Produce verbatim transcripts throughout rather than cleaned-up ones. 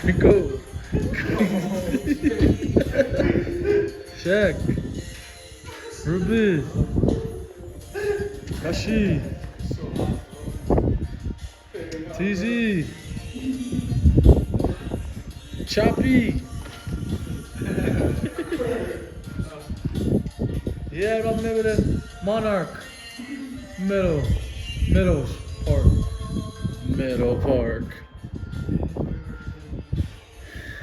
Nico. Shaq. Ruby. Kashi. T Z. Choppy. Yeah, I'm living in Monarch. Meadow. Meadows Park. Meadow Park.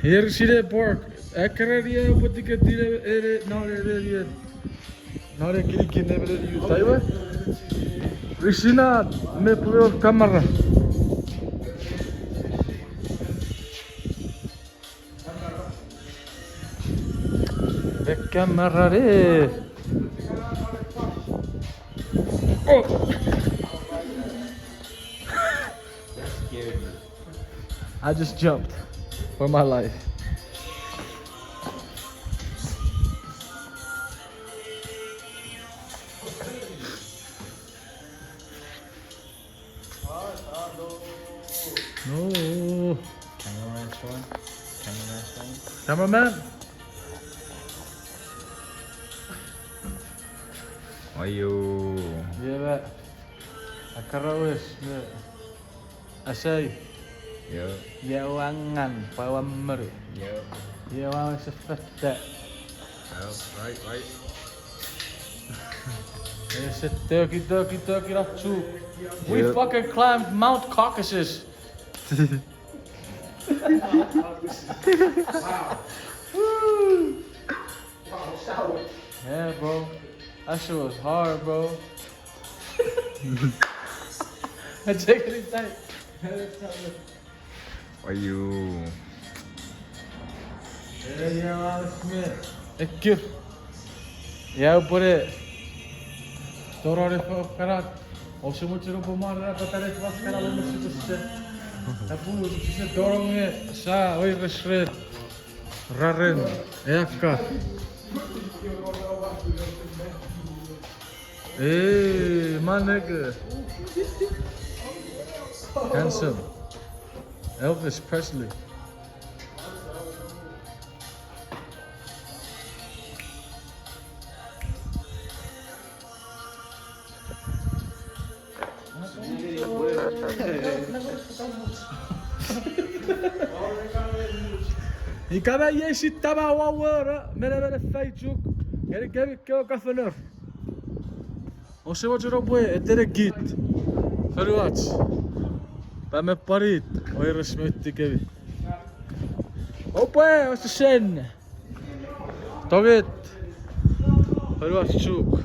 Here sine park. Ekkeran ia pwe tiketine ene non ene ien. Non e kinikin emon eni Utah iwe. Risina me pwe kamera. Me kamera re. Oh. That scared me. I just jumped for my life. No. Cameraman phone. Cameraman phone. Cameraman. Ayo. Iwe. Akkarawis me. Asai. Yo. Iwe angang, pwe ua mori. Yo. Iwe ua sefeta. Yo, right, right. Ese toki, toki, toki, not true. We Yep. fucking climbed Mount Caucasus. Wow. Woo. Wow, sour. Yeah, bro. That shit was hard, bro. Take it tight. Ayu. Ekkir. Ia upwene. Torone fo karat. Ouse mochen oupwe mwan ena patan ei fos kana mo sise. Apu sise torong nge sa oires ren. Raren. Eaka. Hey, my nigga. Handsome. Elvis Presley. Ika me iei sitama wawora, mene mene feichuk, ngeni kemi kewe governor. Ouse mochen oupwe etene kit. Fonuach. Pwe me pwanit, oires me tikemi. Oupwe, ouse sen. Tongit. Fonuach Chuuk.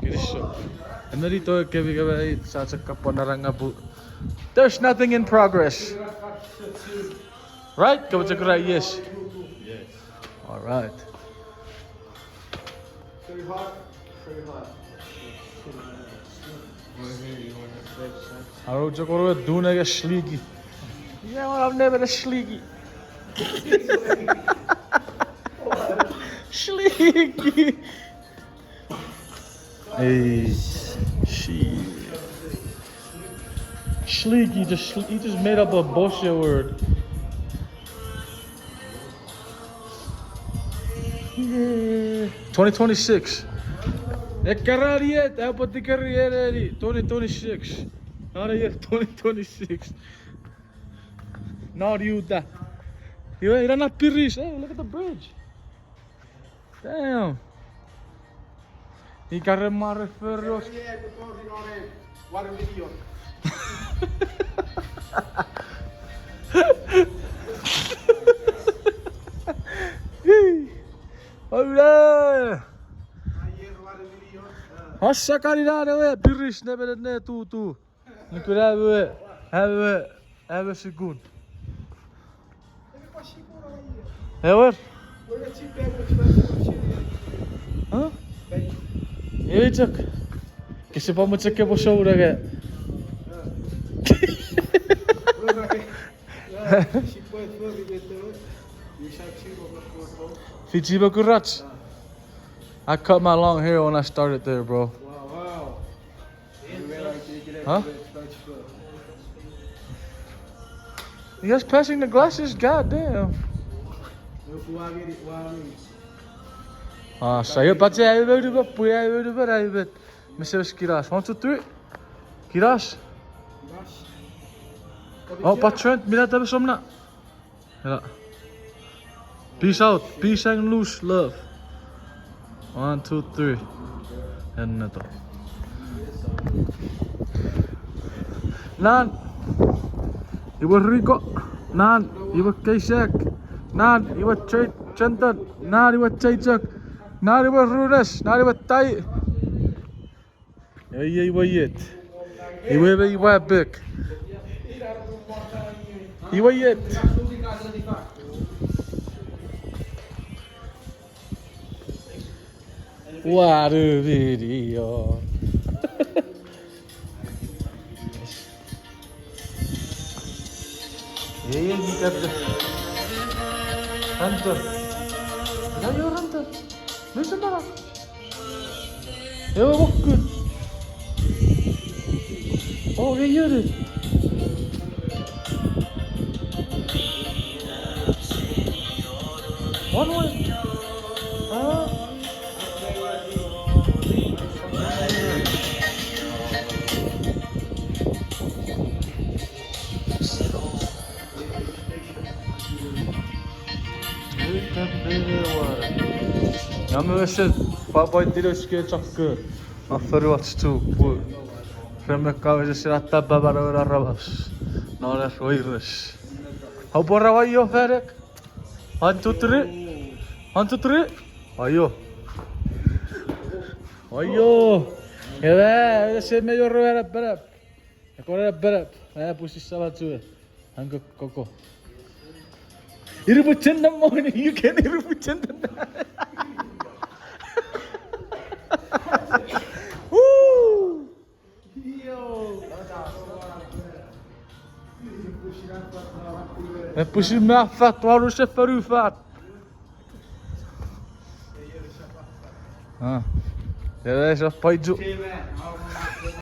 Kinisou. Emeni tongei kemi kemi ai sa chok kapwan narangapu. There's nothing in progress. Right? Kemi chok right, yes. Yes. All right. Very hot. Very hot. Aro chok oruwe dune ke sliki. Ia, wan am nemen sliki. Sliki. Hey, she. Sliki, just, he just made up a bullshit word. Yeah. Twenty twenty-six. Ekkeran iet, apothecary eneni, twenty twenty-six. Not a year, twenty twenty-six. Not Utah. Iwe, ina na piris. Hey, look at the bridge. Damn. Ika re mare forios. Ole. Asa kanina ne we piris ne mene ne tutu. Nukun awe, awe, awe sukun. Ewer? Huh? Ewe chok. Kese pa mocheke po sounake. Fichi mokurach. I cut my long hair when I started there, bro. Wow, wow. Huh? You guys passing the glasses? God damn. Ah, saio pache ai me unupa, pwe ai me unupa, ai me. Mister Kiras. One, two, three. Kiras. Oh, patron, mira tabe somna. Ela. Peace out. Peace and lose love. One, two, three. Enneto. Nan. Iwe Riko. Nan. Iwe Keisek. Nan. Iwe Ch-, Chenton. Nan. Iwe Cheichok. Nan. Iwe Runes. Nan. Iwe Tai. Ei, ei, iwe iet. Iwe me iwe pek. Iwe iet. Waru video. Ei, ei, mi kapita. Ranta. Ina io ranta. Misa mara. Ewe wokkun. Oh, ei io ni. One way. Ah. Nga me wesen pwapwaiti nouch kewe chokko. A fori wach tu pwe ren me kawe sesen atapa manauen aramas non ar weires. Aupwe ra waio fanek. One, two, three. One, two, three. Waio. Waio. Ewe, ewe se me yoro ena penap. Ekora penap. Eh, pusi sama chue. Ango koko. Irupuchen na moni, you can irupuchen na. Woo! E pusi me a fat, ua ruse fonu fat. Ah. Ewe sa paichu.